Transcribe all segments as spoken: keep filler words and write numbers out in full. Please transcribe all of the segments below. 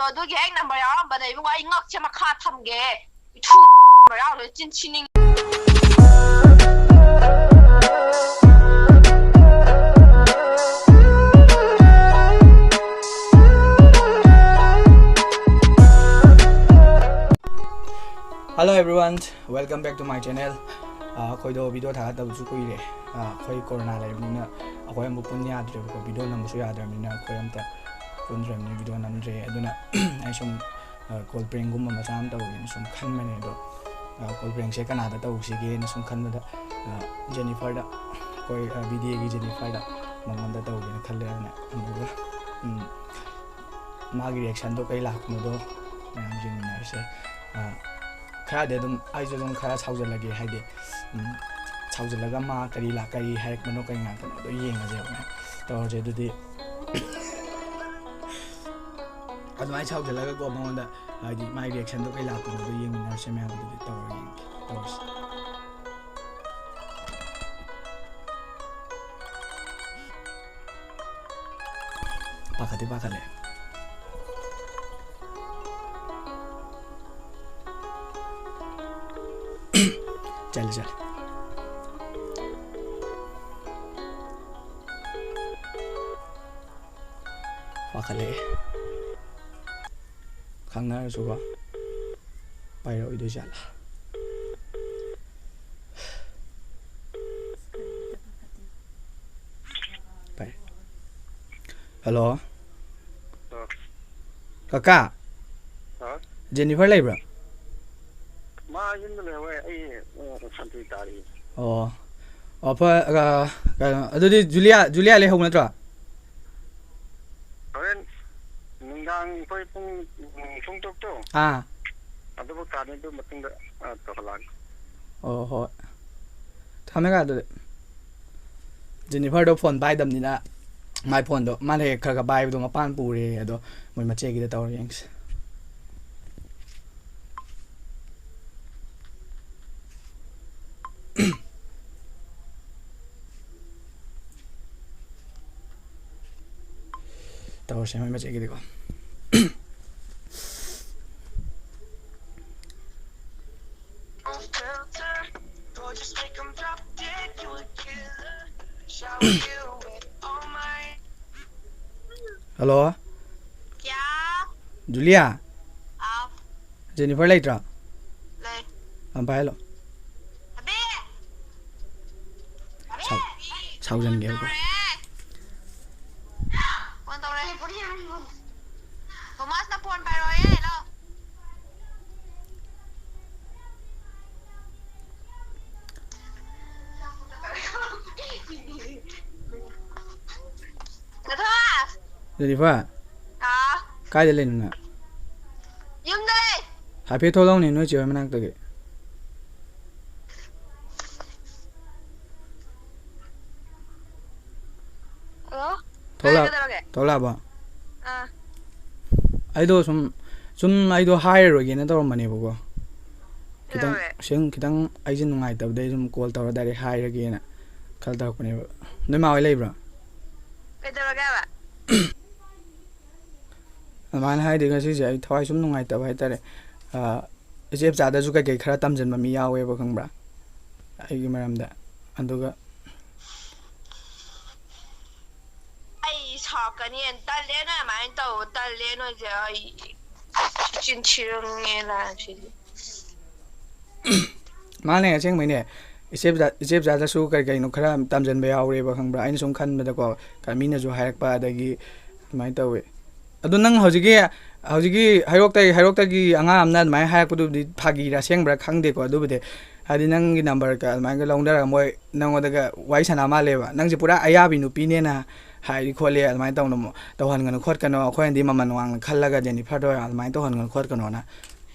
ꯑꯗꯨꯒꯤ ꯑꯩ ꯅꯝꯕꯔ ꯌꯥꯎꯔꯝꯕꯗ ꯏꯕꯨꯡꯉꯣ ꯑꯩ ꯉꯛꯁꯦ ꯃꯈꯥ ꯊꯝꯒꯦ꯫ ꯏꯊꯨ ꯅꯝꯕꯔ ꯌꯥꯎꯔꯝꯕꯗ ꯆꯤꯟ ꯊꯤꯅꯤꯡ꯫ Hello everyone, welcome back to my channel. ꯑꯥ, ꯑꯩꯈꯣꯏꯗꯣ ꯚꯤꯗꯤꯑꯣ ꯊꯥꯒꯠꯇꯕꯁꯨ ꯀꯨꯏꯔꯦ꯫ ꯑꯥ, ꯑꯩꯈꯣꯏ ꯀꯣꯔꯣꯅꯥ ꯂꯩꯕꯅꯤꯅ ꯑꯩꯈꯣꯏ ꯑꯃꯨꯛ ꯄꯨꯟ ꯌꯥꯗ꯭ꯔꯦꯕꯀꯣ, ꯚꯤꯗꯤꯑꯣ ꯅꯝꯕꯁꯨ ꯌꯥꯗ꯭ꯔꯕꯅꯤꯅ ꯑꯩꯈꯣꯏ ꯑꯝꯇ ꯄꯨꯟꯗ꯭ꯔꯕꯅꯤꯅ ꯚꯤꯗꯤꯑꯣ ꯅꯝꯗ꯭ꯔꯦ꯫ ꯑꯗꯨꯅ ꯑꯩ ꯁꯨꯝ, ꯑꯥ, ꯀꯣꯜ ꯄ꯭ꯔꯦꯡꯒꯨꯝꯕ ꯃꯆꯥ ꯑꯃ ꯇꯧꯒꯦꯅ ꯁꯨꯝ ꯈꯟꯕꯅꯦ꯫ ꯑꯗꯣ, ꯑꯥ, ꯀꯣꯜ ꯄ꯭ꯔꯦꯡꯁꯦ ꯀꯅꯥꯗ ꯇꯧꯁꯤꯒꯦꯅ ꯁꯨꯝ ꯈꯟꯕꯗ, ꯑꯥ, ꯖꯦꯅꯤꯐꯔꯗ, ꯑꯩꯈꯣꯏ, ꯑꯥ, ꯕꯤ ꯗꯤ ꯑꯦꯒꯤ ꯖꯦꯅꯤꯐꯔꯗ, ꯃꯉꯣꯟꯗ ꯇꯧꯒꯦꯅ ꯈꯜꯂꯦ꯫ ꯑꯗꯨꯅ ꯑꯃꯨꯛꯀ, ꯎꯝ, ꯃꯥꯒꯤ ꯔꯤꯌꯦꯛꯁꯟꯗꯣ ꯀꯩ ꯂꯥꯛꯄꯅꯣꯗꯣ ꯃꯌꯥꯝ ꯌꯦꯡꯃꯤꯟꯅꯔꯁꯦ꯫ ꯑꯥ, ꯈꯔꯗꯤ ꯑꯗꯨꯝ ꯑꯩꯁꯨ ꯑꯗꯨꯝ ꯈꯔ ꯁꯥꯎꯖꯜꯂꯒꯦ, ꯍꯥꯏꯗꯤ, ꯎꯝ, ꯁꯥꯎꯖꯜꯂꯒ ꯃꯥ ꯀꯔꯤ ꯂꯥꯛ-, ꯀꯔꯤ ꯍꯥꯏꯔꯛꯄꯅꯣ, ꯀꯔꯤ ꯉꯥꯡꯉꯛꯄꯅꯣꯗꯣ ꯌꯦꯡꯉꯁꯦ꯫ ꯑꯗꯨꯃꯥꯏꯅ ꯇꯧꯔꯁꯦ꯫ ꯑꯗꯨꯗꯤ ꯑꯗꯨꯃꯥꯏꯅ ꯁꯥꯎꯖꯜꯂꯒꯀꯣ ꯃꯉꯣꯟꯗ, ꯍꯥꯏꯗꯤ, ꯃꯥꯒꯤ ꯔꯤꯌꯦꯛꯁꯟꯗꯣ ꯀꯩ ꯂꯥꯛꯄꯅꯣꯗꯣ ꯌꯦꯡꯃꯤꯟꯅꯔꯁꯦ ꯃꯌꯥꯝ꯫ ꯑꯗꯨꯗꯤ ꯇꯧꯔ ꯌꯦꯡꯒꯦ, ꯇꯧꯔꯁꯦ꯫ ꯄꯥꯈꯠꯇꯤ ꯄꯥꯈꯠꯂꯦ꯫ ꯆꯠꯂꯦ, ꯆꯠꯂꯦ꯫ ꯄꯥꯈꯠꯂꯛꯑꯦ꯫ ꯈꯪꯅꯔꯁꯨꯀꯣ꯫ ꯄꯥꯏꯔꯛꯑꯣꯏꯗꯣꯏ ꯖꯥꯠꯂꯥ? ꯄꯥꯏ-, ꯍꯜꯂꯣ꯫ ꯑ꯫ ꯀꯀꯥ꯫ ꯑ? ꯖꯦꯅꯤꯐꯔ ꯂꯩꯕ꯭ꯔꯥ? ꯃꯥ ꯌꯨꯝꯗ ꯂꯩꯍꯧꯋꯦ꯫ ꯑꯩ, ꯑ, ꯁꯟꯇ꯭ꯔꯤ ꯇꯥꯔꯤ꯫ ꯑꯣ꯫ ꯑꯣ, ꯐ-, ꯑ, ꯀꯩꯅꯣ, ꯑꯗꯨꯗꯤ ꯖꯨꯂꯤꯌꯥ, ꯖꯨꯂꯤꯌꯥ ꯂꯩꯍꯧꯕ ꯅꯠꯇ꯭ꯔꯣ? ꯍꯣꯔꯦꯟ ꯅꯨꯡꯗꯥꯡ ꯑꯩꯈꯣꯏ ꯄꯨꯡ, ꯎꯝ, ꯄꯨꯡ ꯇꯔꯨꯛꯇꯣ꯫ ꯑꯥ꯫ ꯑꯗꯨꯕꯨ ꯇꯥꯅꯤ, ꯑꯗꯨ ꯃꯇꯨꯡꯗ, ꯑ, ꯇꯧꯍꯜꯂꯛꯑꯒꯦ꯫ ꯑꯣ, ꯍꯣꯏ꯫ ꯊꯝꯃꯦ ꯀꯥ ꯑꯗꯨꯗꯤ꯫ ꯖꯦꯅꯤꯐꯔꯗꯣ ꯐꯣꯟ ꯄꯥꯏꯗꯕꯅꯤꯅ ꯃꯥꯏ ꯐꯣꯟꯗꯣ ꯃꯥꯅ ꯍꯦꯛ ꯈꯔ ꯈꯔ ꯄꯥꯏꯕꯗꯣ ꯃꯄꯥꯟ ꯄꯨꯔꯦ꯫ ꯑꯗꯣ ꯃꯣꯏ ꯃꯆꯦꯒꯤꯗ ꯇꯧꯔ ꯌꯦꯡꯁꯤ꯫ ꯇꯧꯔꯁꯦ ꯃꯣꯏ ꯃꯆꯦꯒꯤꯗꯤꯀꯣ꯫ ꯍꯜꯂꯣ꯫ ꯀꯌꯥ? ꯖꯨꯂꯤꯌꯥ꯫ ꯑꯥꯎ꯫ ꯖꯦꯅꯤꯐꯔ ꯂꯩꯇ꯭ꯔꯣ? ꯂꯩ꯫ ꯑꯝ ꯄꯥꯏꯍꯜꯂꯣ꯫ ꯑꯕꯦ! ꯁꯥꯎ- ꯁꯥꯎꯖꯟꯒꯦꯕꯀꯣ꯫ ꯐꯣꯟ ꯇꯧꯔꯛꯑꯦ꯫ ꯊꯣꯃꯥꯁꯅ ꯐꯣꯟ ꯄꯥꯏꯔꯛꯑꯣꯌꯦ꯫ ꯂꯥꯎ꯫ ꯅꯊꯣꯏ! ꯖꯦꯅꯤꯐꯔ꯫ ꯍꯥꯎ꯫ ꯀꯥꯏꯗ ꯂꯩꯅꯣ ꯅꯪ? ꯌꯨꯝꯗ ꯂꯩ꯫ ꯍꯥꯏꯐꯦꯠ ꯊꯣꯛꯂꯛꯎꯅꯦ ꯅꯣꯏ ꯆꯦ ꯍꯣꯏ ꯃꯅꯥꯛꯇꯒꯤ꯫ ꯍꯜꯂꯣ? ꯊꯣꯛꯂꯛ- ꯀꯩꯗꯧꯔꯒꯦ? ꯊꯣꯛꯂꯛꯑꯕꯣ? ꯑꯥ꯫ ꯑꯩꯗꯣ ꯁꯨꯝ ꯁꯨꯝ ꯑꯩꯗꯣ ꯍꯥꯏꯔꯔꯣꯏꯒꯦꯅ ꯇꯧꯔꯝꯕꯅꯦꯕꯀꯣ꯫ ꯈꯤꯇꯪ ꯀꯩꯗꯧꯔꯦ? ꯁꯨꯝ ꯈꯤꯇꯪ ꯑꯩꯁꯦ ꯅꯨꯡꯉꯥꯏꯇꯕꯗꯩ ꯁꯨꯝ ꯀꯣꯜ ꯇꯧꯔ ꯗꯥꯏꯔꯦꯛ ꯍꯥꯏꯔꯒꯦꯅ ꯈꯜꯂ ꯇꯧꯔꯛꯄꯅꯦꯕ꯫ ꯅꯣꯏ ꯃꯥ ꯍꯣꯏ ꯂꯩꯕ꯭ꯔꯣ? ꯀꯩꯗꯧꯔꯒꯦ ꯍꯥꯏꯕ? ꯑꯗꯨꯃꯥꯏꯅ ꯍꯥꯏꯗꯤ ꯉꯁꯤꯁꯦ ꯑꯩ ꯊꯋꯥꯏ ꯁꯨꯝ ꯅꯨꯡꯉꯥꯏꯇꯕ ꯍꯥꯏꯇꯥꯔꯦ꯫ ꯑꯥ, ꯏꯆꯦ ꯏꯆꯥꯗꯁꯨ ꯀꯩꯀꯩ ꯈꯔ ꯇꯝꯁꯤꯟꯕ ꯃꯤ ꯌꯥꯎꯋꯦꯕ, ꯈꯪꯕ꯭ꯔꯥ? ꯑꯩꯒꯤ ꯃꯔꯝꯗ꯫ ꯑꯗꯨꯒ ꯑꯩ ꯁꯥꯎꯔꯛꯀꯅꯤ꯫ ꯇꯜꯂꯦ ꯅꯣꯏ ꯑꯗꯨꯃꯥꯏꯅ ꯇꯧ꯫ ꯇꯜꯂꯦ ꯅꯣꯏꯁꯦ꯫ ꯑꯩ ꯆꯤꯟ ꯊꯤꯔꯝꯉꯦ ꯂꯥꯛꯑꯁꯤꯗꯤ꯫ ꯃꯥꯅꯦ, ꯑꯁꯦꯡꯕꯩꯅꯦ꯫ ꯏꯆꯦ ꯏꯆꯦ ꯏꯆꯥꯗꯁꯨ ꯀꯩ ꯀꯩꯅꯣ ꯈꯔ ꯇꯝꯁꯤꯟꯕ ꯌꯥꯎꯔꯦꯕ, ꯈꯪꯕ꯭ꯔꯥ? ꯑꯩꯅ ꯁꯨꯝ ꯈꯟꯕꯗꯀꯣ, ꯈꯔ ꯃꯤꯅꯁꯨ ꯍꯥꯏꯔꯛꯄ, ꯑꯗꯒꯤ ꯑꯗꯨꯃꯥꯏꯅ ꯇꯧꯋꯦ꯫ ꯑꯗꯣ ꯅꯪ ꯍꯧꯖꯤꯛꯀꯤ ꯍꯧꯖꯤꯛꯀꯤ ꯍꯩꯔꯣꯛꯇꯒꯤ ꯍꯩꯔꯣꯛꯇꯒꯤ ꯑꯉꯥꯡ ꯑꯃꯅ ꯑꯗꯨꯃꯥꯏꯅ ꯍꯥꯏꯔꯛꯄꯗꯨꯕꯨꯗꯤ ꯐꯥꯒꯤꯔꯥ ꯑꯁꯦꯡꯕ꯭ꯔꯥ ꯈꯪꯗꯦꯀꯣ꯫ ꯑꯗꯨꯕꯨꯗꯤ ꯍꯥꯏꯗꯤ ꯅꯪꯒꯤ ꯅꯝꯕꯔꯒ ꯑꯗꯨꯃꯥꯏꯅ ꯂꯧꯅꯔꯒ ꯃꯣꯏ ꯅꯪꯉꯣꯟꯗꯒ ꯋꯥꯔꯤ ꯁꯥꯟꯅ ꯃꯥꯜꯂꯦꯕ꯫ ꯅꯪꯁꯦ ꯄꯨꯔꯥ ꯑꯌꯥꯕꯤ ꯅꯨꯄꯤꯅꯦꯅ ꯍꯥꯏꯗꯤ ꯈꯣꯠꯂꯦ, ꯑꯗꯨꯃꯥꯏꯅ ꯇꯧꯅꯨ, ꯇꯧꯍꯟꯒꯅꯨ ꯈꯣꯠꯀꯅꯣ, ꯑꯩꯈꯣꯏꯅꯗꯤ ꯃꯃꯜ ꯋꯥꯡꯅ ꯈꯜꯂꯒ ꯖꯦꯅꯤꯐꯔꯗꯣ ꯑꯗꯨꯃꯥꯏꯅ ꯇꯧꯍꯟꯒꯅꯨ ꯈꯣꯠꯀꯅꯣꯅ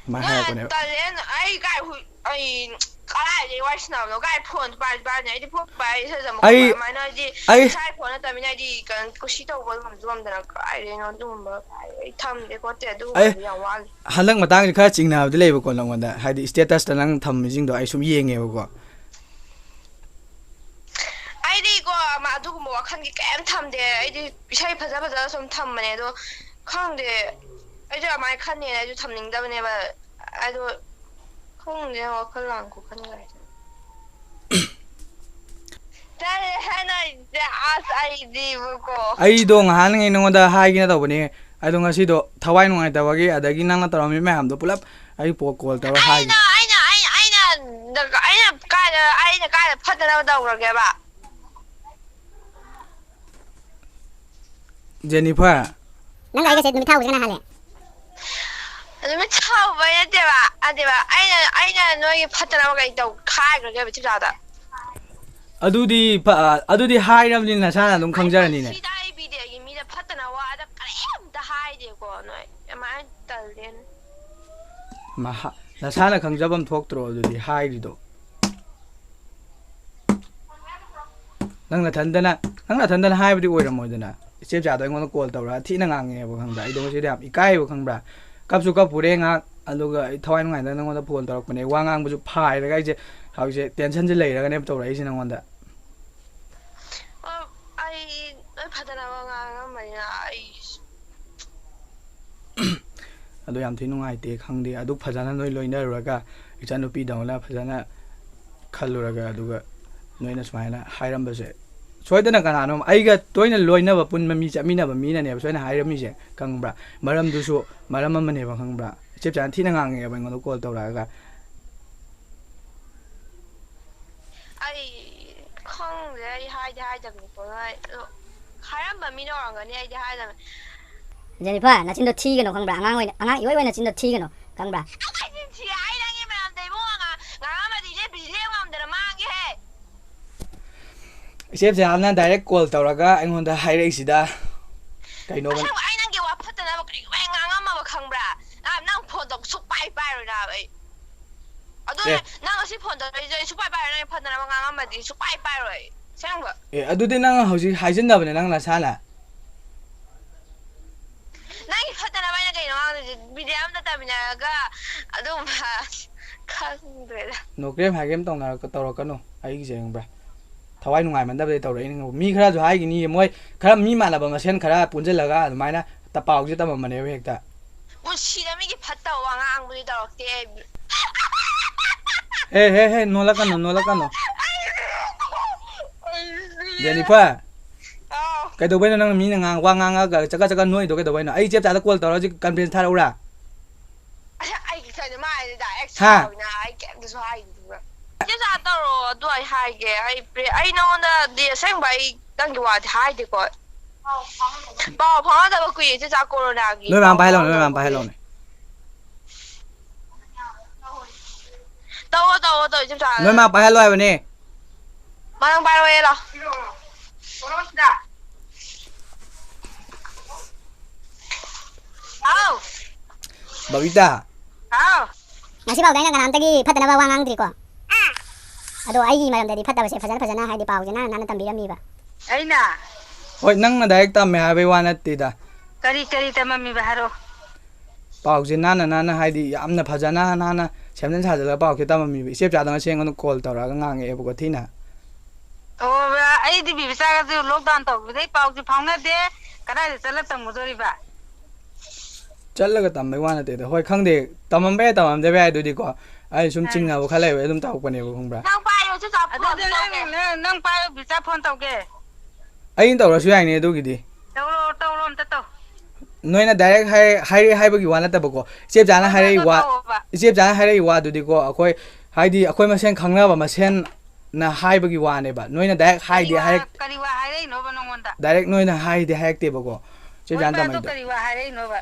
ꯑꯗꯨꯃꯥꯏꯅ ꯅꯣꯏ ꯍꯥꯏꯔꯛꯄꯅꯦꯕ꯫ ꯇꯜꯂꯦ꯫ ꯑꯩ ꯀꯥꯏ ꯍꯨꯏ-, ꯑꯩ ꯀꯗꯥꯏꯗꯒꯤ ꯋꯥꯔꯤ ꯁꯥꯟꯅꯕꯅꯣ? ꯀꯥꯏ ꯐꯣꯟ ꯄꯥꯏ ꯄꯥꯏꯅꯤ? ꯑꯩꯗꯤ ꯐꯣꯟ ꯄꯥꯏ ꯁꯠ ꯁꯠ ꯑꯩ ꯃꯈꯣꯟ ꯄꯥꯏ꯫ ꯑꯗꯨꯃꯥꯏꯅ ꯍꯥꯏꯗꯤ ꯑꯩ ꯏꯁꯥꯒꯤ ꯐꯣꯟ ꯅꯠꯇꯕꯅꯤꯅ ꯑꯩꯗꯤ ꯀꯩꯅꯣ ꯀꯨꯁꯤ ꯇꯧꯕ ꯉꯝꯁꯨ ꯉꯝꯗꯅ ꯀꯥꯏꯗꯩꯅꯣ ꯑꯗꯨꯒꯨꯝꯕ꯫ ꯑꯩ ꯊꯝꯗꯦ ꯈꯣꯠꯇꯦ꯫ ꯑꯩ ꯑꯗꯨꯒꯨꯝꯕꯗꯤ ꯌꯥꯝ ꯋꯥꯠꯂꯤ꯫ ꯍꯟꯗꯛ ꯃꯇꯥꯡꯁꯤ ꯈꯔ ꯆꯤꯡꯅꯕꯗꯤ ꯂꯩꯕꯀꯣ ꯅꯪꯉꯣꯟꯗ, ꯍꯥꯏꯗꯤ ꯏꯁꯇꯦꯇꯁꯇ ꯅꯪ ꯊꯝꯃꯤꯁꯤꯡꯗꯣ ꯑꯩ ꯁꯨꯝ ꯌꯦꯡꯉꯦꯕꯀꯣ꯫ ꯑꯩꯗꯤꯀꯣ ꯑꯃ ꯑꯗꯨꯒꯨꯝꯕ ꯋꯥꯈꯜꯒꯤ ꯀꯩꯝ ꯊꯝꯗꯦ꯫ ꯑꯩꯗꯤ ꯏꯁꯩ ꯐꯖ ꯐꯖꯕ ꯁꯨꯝ ꯊꯝꯕꯅꯦ꯫ ꯑꯗꯣ ꯈꯪꯗꯦ, ꯑꯩꯁꯨ ꯑꯗꯨꯃꯥꯏꯅ ꯈꯟꯅꯦꯅ ꯑꯩꯁꯨ ꯊꯝꯅꯤꯡꯗꯕꯅꯦꯕ꯫ ꯑꯗꯣ ꯈꯪꯗꯦ, ꯋꯥꯈꯜ ꯂꯥꯡ ꯈꯣꯈꯜ ꯀꯥꯏꯁꯦ꯫ ꯇꯜꯂꯦꯍꯦ ꯅꯣꯏꯁꯦ꯫ ꯑꯁ ꯑꯩꯗꯤꯕꯀꯣ꯫ ꯑꯩꯗꯣ ꯉꯍꯥꯟꯉꯩ ꯅꯉꯣꯟꯗ ꯍꯥꯏꯒꯦꯅ ꯇꯧꯕꯅꯦ, ꯑꯗꯣ ꯉꯁꯤꯗꯣ ꯊꯋꯥꯏ ꯅꯨꯡꯉꯥꯏꯇꯕꯒꯤ, ꯑꯗꯒꯤ ꯅꯪꯅ ꯇꯧꯔꯝꯃꯤ ꯃꯌꯥꯝꯗꯣ ꯄꯨꯂꯞ ꯑꯩ ꯄꯣ ꯀꯣꯜ ꯇꯧꯔ ꯍꯥꯏꯒꯦ꯫ ꯑꯩꯅ ꯑꯩꯅ ꯑꯩꯅ ꯑꯩꯅ ꯑꯩꯅ ꯀꯥꯏꯗ ꯑꯩꯅ ꯀꯥꯏꯗ ꯐꯠꯇꯅꯕ ꯇꯧꯈ꯭ꯔꯒꯦꯕ? ꯖꯦꯅꯤꯐꯔ, ꯅꯪꯒ ꯑꯩꯒꯁꯦ ꯅꯨꯃꯤꯠ ꯊꯥ ꯎꯕꯁꯦ ꯀꯅꯥ ꯍꯥꯜꯂꯦ? ꯅꯨꯃꯤꯠ ꯊꯥ ꯎꯕꯩ ꯅꯠꯇꯦꯕ, ꯅꯠꯇꯦꯕ꯫ ꯑꯩꯅ ꯑꯩꯅ ꯅꯣꯏꯒꯤ ꯐꯠꯇꯅꯕ ꯀꯩ ꯇꯧ ꯈꯥꯏꯈ꯭ꯔꯒꯦꯕ ꯆꯤꯞꯆꯥꯗ꯫ ꯑꯗꯨꯗꯤ ꯐ- ꯑꯗꯨꯗꯤ ꯍꯥꯏꯔꯕꯅꯤꯅ ꯅꯁꯥꯅ ꯑꯗꯨꯝ ꯈꯪꯖꯔꯅꯤꯅꯦ꯫ ꯁꯤꯗ ꯑꯩ ꯕꯤꯗꯦꯒꯤ ꯃꯤꯗ ꯐꯠꯇꯅꯕ ꯋꯥꯗ ꯀꯔꯤꯝꯇ ꯍꯥꯏꯗꯦꯀꯣ ꯅꯣꯏ꯫ ꯌꯥꯝ ꯇꯜꯂꯦꯅꯦ꯫ ꯃꯍꯥ- ꯅꯁꯥꯅ ꯈꯪꯖꯐꯝ ꯊꯣꯛꯇ꯭ꯔꯣ ꯑꯗꯨꯗꯤ ꯍꯥꯏꯔꯤꯗꯣ? ꯅꯪ ꯅꯊꯟꯗꯅ ꯅꯪ ꯅꯊꯟꯗꯅ ꯍꯥꯏꯕꯗꯤ ꯑꯣꯏꯔꯝꯃꯣꯏꯗꯅ꯫ ꯏꯆꯦ ꯆꯥꯗꯣ ꯑꯩꯉꯣꯟꯗ ꯀꯣꯜ ꯇꯧꯔꯒ ꯊꯤꯅ ꯉꯥꯡꯉꯦꯕ, ꯈꯪꯕ꯭ꯔꯥ? ꯑꯩꯗꯣ ꯉꯁꯤꯗꯤ ꯌꯥꯝ ꯏꯀꯥꯏꯕ, ꯈꯪꯕ꯭ꯔꯥ? ꯀꯞꯁꯨ ꯀꯞꯄꯨꯔꯦ ꯉꯥꯏꯍꯥꯛ, ꯑꯗꯨꯒ ꯑꯩ ꯊꯋꯥꯏ ꯅꯨꯡꯉꯥꯏꯇꯅ ꯅꯪꯉꯣꯟꯗ ꯐꯣꯟ ꯇꯧꯔꯛꯄꯅꯦ꯫ ꯋꯥ ꯉꯥꯡꯕꯁꯨ ꯐꯥꯏꯔꯒ ꯑꯩꯁꯦ ꯍꯧꯖꯤꯛꯁꯦ ꯇꯦꯟꯁꯟꯁꯦ ꯂꯩꯔꯒꯅꯦꯕ ꯇꯧꯔꯛꯏꯁꯦ ꯅꯪꯉꯣꯟꯗ꯫ ꯑ, ꯑꯩ ꯅꯣꯏ ꯐꯠꯇꯅꯕ ꯉꯥꯡꯉꯝꯕꯅꯤꯅ ꯑꯩ ꯑꯗꯣ ꯌꯥꯝ ꯊꯤ ꯅꯨꯡꯉꯥꯏꯇꯦ, ꯈꯪꯗꯦ꯫ ꯑꯗꯨ ꯐꯖꯅ ꯅꯣꯏ ꯂꯣꯏꯅꯔꯨꯔꯒ, ꯏꯆꯟꯅꯨꯄꯤꯗꯧꯅ ꯐꯖꯅ ꯈꯜꯂꯨꯔꯒ, ꯑꯗꯨꯒ ꯅꯣꯏꯅ ꯁꯨꯃꯥꯏꯅ ꯍꯥꯏꯔꯝꯕꯁꯦ, ꯁꯣꯏꯗꯅ ꯀꯅꯥꯅꯣꯝ, ꯑꯩꯒ ꯇꯣꯏꯅ ꯂꯣꯏꯅꯕ ꯄꯨꯟꯕ ꯃꯤ, ꯆꯠꯃꯤꯟꯅꯕ ꯃꯤꯅꯅꯦꯕ ꯁꯣꯏꯅ ꯍꯥꯏꯔꯝꯃꯤꯁꯦ, ꯈꯪꯕ꯭ꯔꯥ? ꯃꯔꯝꯗꯨꯁꯨ ꯃꯔꯝ ꯑꯃꯅꯦꯕ, ꯈꯪꯕ꯭ꯔꯥ? ꯏꯆꯦꯞ ꯆꯥꯅ ꯊꯤꯅ ꯉꯥꯡꯉꯛꯑꯦꯕ ꯑꯩꯉꯣꯟꯗ ꯀꯣꯜ ꯇꯧꯔꯛꯑꯒ꯫ ꯑꯩ ꯈꯪꯗꯦ, ꯑꯩ ꯍꯥꯏꯗꯤ ꯍꯥꯏꯗꯕꯅꯤꯀꯣ ꯅꯣꯏ꯫ ꯑꯗꯣ ꯍꯥꯏꯔꯝꯕ ꯃꯤꯅ ꯑꯣꯏꯔꯝꯒꯅꯤ, ꯑꯩꯗꯤ ꯍꯥꯏꯗꯕꯅꯤ꯫ ꯖꯦꯅꯤꯐꯔ, ꯅꯆꯤꯟꯗꯣ ꯊꯤꯒꯅꯣ, ꯈꯪꯕ꯭ꯔꯥ? ꯑꯉꯥꯡ ꯑꯣꯏꯅ, ꯑꯉꯥꯡ ꯏꯑꯣꯏ ꯑꯣꯏꯅ ꯅꯆꯤꯟꯗꯣ ꯊꯤꯒꯅꯣ, ꯈꯪꯕ꯭ꯔꯥ? ꯑꯩ ꯆꯤꯟ ꯊꯤꯌꯦ? ꯑꯩ ꯅꯪꯒꯤ ꯃꯔꯝꯗ ꯏꯕꯨꯡꯉꯣ ꯉꯥ-, ꯉꯥꯡꯉꯝꯃꯗꯤ ꯏꯆꯦ ꯕꯤꯖꯤ ꯂꯦꯡ ꯉꯝꯗꯅ ꯃꯥꯡꯒꯦꯍꯦ꯫ ꯏꯆꯦꯞ ꯆꯥꯅ ꯗꯥꯏꯔꯦꯛ ꯀꯣꯜ ꯇꯧꯔꯒ ꯑꯩꯉꯣꯟꯗ ꯍꯥꯏꯔꯛꯏꯁꯤꯗ ꯀꯩꯅꯣꯕ? ꯑꯁꯦꯡꯕ ꯑꯩ ꯅꯪꯒꯤ ꯋꯥ ꯐꯠꯇꯅꯕ ꯀꯔꯤꯒꯨꯝꯕ ꯍꯦꯛ ꯉꯥꯡꯉꯝꯃꯕ ꯈꯪꯕ꯭ꯔꯥ? ꯅꯪ, ꯅꯪ ꯐꯣꯟ ꯇꯧ ꯁꯨꯛꯄꯥꯏ ꯄꯥꯏꯔꯣꯏ ꯅꯥꯕ ꯑꯩ꯫ ꯑꯗꯨꯅꯦ, ꯑꯦ꯫ ꯅꯪ ꯉꯁꯤ ꯐꯣꯟ ꯇꯧꯔꯛꯏꯁꯦ ꯑꯩ ꯁꯨꯛꯄꯥꯏ ꯄꯥꯏꯔꯣꯏ, ꯅꯪ ꯐꯠꯇꯅꯕ ꯉꯥꯡꯉꯝꯃꯗꯤ ꯁꯨꯛꯄꯥꯏ ꯄꯥꯏꯔꯣꯏ ꯑꯩ꯫ ꯑꯁꯦꯡꯕ꯫ ꯑꯦ, ꯑꯗꯨꯗꯤ ꯅꯪ ꯍꯧꯖꯤꯛ ꯍꯥꯏꯖꯤꯟꯅꯕꯅꯦ ꯅꯪ ꯅꯁꯥꯅ꯫ ꯅꯪꯒꯤ ꯐꯠꯇꯅꯕ ꯑꯩꯅ ꯀꯩꯅꯣ ꯉꯥꯡꯗꯣꯏꯁꯦ? ꯕꯤꯗꯤꯌꯥ ꯑꯝꯇ ꯇꯝꯃꯤꯟꯅꯔꯒ ꯑꯗꯨꯒꯨꯝꯕ ꯈꯪꯗ꯭ꯔꯦꯗ꯫ ꯅꯣꯀ꯭ꯔꯦꯝ ꯍꯥꯏꯒꯦꯝ ꯇꯧꯅꯔꯛꯀ-, ꯇꯧꯔꯛꯀꯅꯨ ꯑꯩꯒꯤꯁꯦ, ꯈꯪꯕ꯭ꯔꯥ? ꯊꯋꯥꯏ ꯅꯨꯡꯉꯥꯏꯃꯟꯗꯕꯗꯩ ꯇꯧꯔꯛꯏꯅꯦ, ꯈꯪꯕ꯭ꯔꯥ? ꯃꯤ ꯈꯔꯁꯨ ꯍꯥꯏꯈꯤꯅꯤ, ꯃꯣꯏ ꯈꯔ ꯃꯤ ꯃꯥꯟꯅꯕ ꯃꯁꯦꯟ ꯈꯔ ꯄꯨꯟꯁꯤꯜꯂꯒ ꯑꯗꯨꯃꯥꯏꯅ ꯇ-, ꯄꯥꯎꯁꯦ ꯇꯝꯃꯝꯕꯅꯦꯕ ꯍꯦꯛꯇ꯫ ꯄꯨꯟꯁꯤꯗ ꯃꯤꯒꯤ ꯐꯠꯇꯕ ꯋꯥ ꯉꯥꯡꯕꯗꯤ ꯇꯧꯔꯛꯇꯦ ꯑꯩ꯫ ꯍꯦ, ꯍꯦ, ꯍꯦ, ꯅꯣꯜꯂꯛꯀꯅꯨ, ꯅꯣꯜꯂꯛꯀꯅꯨ꯫ ꯖꯦꯅꯤꯐꯔ, ꯑꯥꯎ꯫ ꯀꯩꯗꯧꯕꯩꯅꯣ ꯅꯪꯅ ꯃꯤꯅ ꯉꯥꯡ-, ꯋꯥ ꯉꯥꯡꯉꯒ ꯆꯀꯠ ꯆꯀꯠ ꯅꯣꯛꯏꯗꯣ ꯀꯩꯗꯧꯕꯩꯅꯣ? ꯑꯩ ꯏꯆꯦ ꯃꯆꯥꯗ call ꯇꯧꯔ ꯍꯧꯖꯤꯛ conference ꯊꯥꯔꯛꯎꯔꯥ? ꯑꯩ ꯀꯩꯅꯣ ꯃꯥ ꯍꯥꯏꯗꯤ direct ꯍꯥ? ꯁꯥꯎꯔꯤꯅ ꯑꯩ ꯀꯩꯝꯇꯁꯨ ꯍꯥꯏꯗꯦ꯫ ꯏꯆꯦ ꯃꯆꯥ ꯇꯧꯔꯣ, ꯑꯗꯨ ꯑꯩ ꯍꯥꯏꯒꯦ꯫ ꯑꯩ ꯄ꯭ꯔꯦ-, ꯑꯩ ꯅꯉꯣꯟꯗꯗꯤ ꯑꯁꯦꯡꯕ ꯑꯩ ꯅꯪꯒꯤ ꯋꯥꯗꯤ ꯍꯥꯏꯗꯦꯀꯣ꯫ ꯄꯥꯎ ꯐꯥꯎꯅꯗꯕ ꯀꯨꯏꯔꯦ ꯏꯆꯦ ꯃꯆꯥ, ꯀꯣꯔꯣꯅꯥꯒꯤ ꯅꯣꯏ ꯃꯥ ꯄꯥꯎ ꯄꯥꯏꯍꯜꯂꯣꯅꯦ, ꯅꯣꯏ ꯃꯥ ꯐꯥꯎꯅꯗꯕ ꯀꯨꯏꯔꯦ꯫ ꯄꯥꯏꯍꯜꯂꯣꯅꯦ꯫ ꯇꯧꯋꯣ, ꯇꯧꯋꯣ, ꯇꯧꯋꯣ, ꯏꯆꯦ ꯃꯆꯥ꯫ ꯅꯣꯏ ꯃꯥ ꯄꯥꯏꯍꯜꯂꯣ ꯍꯥꯏꯕꯅꯦ꯫ ꯃꯥ ꯅꯪ ꯄꯥꯏꯔꯛꯑꯣꯌꯦ ꯂꯥꯎ꯫ ꯍꯥꯎ꯫ ꯕꯕꯤꯇꯥ꯫ ꯍꯥꯎ꯫ ꯉꯁꯤꯐꯥꯎꯗ ꯑꯩꯅ ꯀꯅꯥꯝꯇꯒꯤ ꯐꯠꯇꯅꯕ ꯋꯥ ꯉꯥꯡꯗ꯭ꯔꯤꯀꯣ꯫ ꯑꯗꯣ ꯑꯩꯒꯤ ꯃꯔꯝꯗꯗꯤ ꯐꯠꯇꯕꯁꯦ ꯐꯖꯅ ꯐꯖꯅ ꯍꯥꯏꯗꯤ ꯄꯥꯎꯁꯦ ꯅꯥꯟꯅ ꯅꯥꯟꯅ ꯇꯝꯕꯤꯔꯝꯃꯤꯕ꯫ ꯑꯩꯅ? ꯍꯣꯏ, ꯅꯪꯅ direct ꯇꯝꯃꯦ ꯍꯥꯏꯕꯩ ꯋꯥ ꯅꯠꯇꯦꯗ꯫ ꯀꯔꯤ ꯀꯔꯤ ꯇꯝꯃꯝꯃꯤꯕ ꯍꯥꯏꯔꯛꯑꯣ꯫ ꯄꯥꯎꯁꯦ ꯅꯥꯟꯅ ꯅꯥꯟꯅ ꯍꯥꯏꯗꯤ ꯌꯥꯝꯅ ꯐꯖꯅ ꯅꯥꯟꯅ ꯁꯦꯝꯖꯤꯟ ꯁꯥꯖꯤꯜꯂꯒ ꯄꯥꯎꯁꯦ ꯇꯝꯃꯝꯃꯤꯕ꯫ ꯏꯆꯦ ꯃꯆꯥꯗꯣ ꯉꯁꯤ ꯑꯩꯉꯣꯟꯗ call ꯇꯧꯔꯛꯑꯒ ꯉꯥꯡꯉꯛꯑꯦꯕꯀꯣ ꯊꯤꯅ꯫ ꯑꯣ, ꯑꯩꯗꯤ ꯕꯤꯕꯤꯆꯥꯒꯁꯨ lockdown ꯇꯧꯈꯤꯕꯗꯩ ꯄꯥꯎꯁꯦ ꯐꯥꯎꯅꯗꯦ꯫ ꯀꯗꯥꯏꯗ ꯆꯠꯂ ꯇꯝꯃꯨꯗꯣꯔꯤꯕ? ꯆꯠꯂꯒ ꯇꯝꯕꯩ ꯋꯥ ꯅꯠꯇꯦꯗ꯫ ꯍꯣꯏ, ꯈꯪꯗꯦ, ꯇꯝꯃꯝꯕ ꯌꯥꯏ, ꯇꯝꯃꯝꯗꯕ ꯌꯥꯏ, ꯑꯗꯨꯗꯤꯀꯣ ꯑꯩ ꯁꯨꯝ ꯑꯥ꯫ ꯆꯤꯡꯅꯕ ꯈꯔ ꯂꯩꯕꯩ ꯑꯗꯨꯝ ꯇꯧꯔꯛꯄꯅꯦꯕ, ꯈꯪꯕ꯭ꯔꯥ? ꯅꯪ ꯄꯥꯏꯌꯣ, ꯆꯦ ꯆꯥ, phone ꯑꯗꯨꯗꯤ ꯅꯪ, ꯇꯧꯒꯦ꯫ ꯅꯪ, ꯅꯪ ꯄꯥꯏꯌꯣ, ꯕꯤꯆꯥ phone ꯇꯧꯒꯦ꯫ ꯑꯩꯅ ꯇꯧꯔꯁꯨ ꯌꯥꯏꯅꯦ ꯑꯗꯨꯒꯤꯗꯤ꯫ ꯇꯧꯔꯣ, ꯇꯧꯔꯣ, ꯑꯝꯇ ꯇꯧ꯫ ꯅꯣꯏꯅ direct ꯍꯥꯏ-, ꯍꯥꯏꯔꯛꯑꯦ ꯍꯥꯏꯕꯒꯤ ꯋꯥ ꯅꯠꯇꯕꯀꯣ, ꯏꯆꯦ ꯏꯆꯥꯅ ꯍꯣꯏ, ꯍꯣꯏ, ꯍꯥꯏꯔꯛꯏ ꯑꯗꯣ ꯋꯥ, ꯇꯧꯋꯣꯕ꯫ ꯏꯆꯦ ꯏꯆꯥꯅ ꯍꯥꯏꯔꯛꯏ ꯋꯥꯗꯨꯗꯤꯀꯣ, ꯑꯩꯈꯣꯏ, ꯍꯥꯏꯗꯤ, ꯑꯩꯈꯣꯏ ꯃꯁꯦꯟ ꯈꯪꯅꯕ ꯃꯁꯦꯟꯅ ꯍꯥꯏꯕꯒꯤ ꯋꯥꯅꯦꯕ꯫ ꯅꯣꯏꯅ direct ꯀꯔꯤ ꯍꯥꯏꯗꯤ ꯋꯥ, ꯍꯥꯏꯔꯛ-, ꯀꯔꯤ ꯋꯥ ꯍꯥꯏꯔꯛꯏꯅꯣꯕ ꯅꯉꯣꯟꯗ? Direct ꯅꯣꯏꯅ ꯍꯥꯏꯗꯤ ꯍꯥꯏꯔꯛꯇꯦꯕꯀꯣ, ꯏꯆꯦ ꯍꯣꯏ, ꯏꯆꯥꯅ ꯃꯥ ꯑꯗꯣ ꯇꯝꯃꯛꯏꯗꯣ꯫ ꯀꯔꯤ ꯋꯥ ꯍꯥꯏꯔꯛꯏꯅꯣꯕ?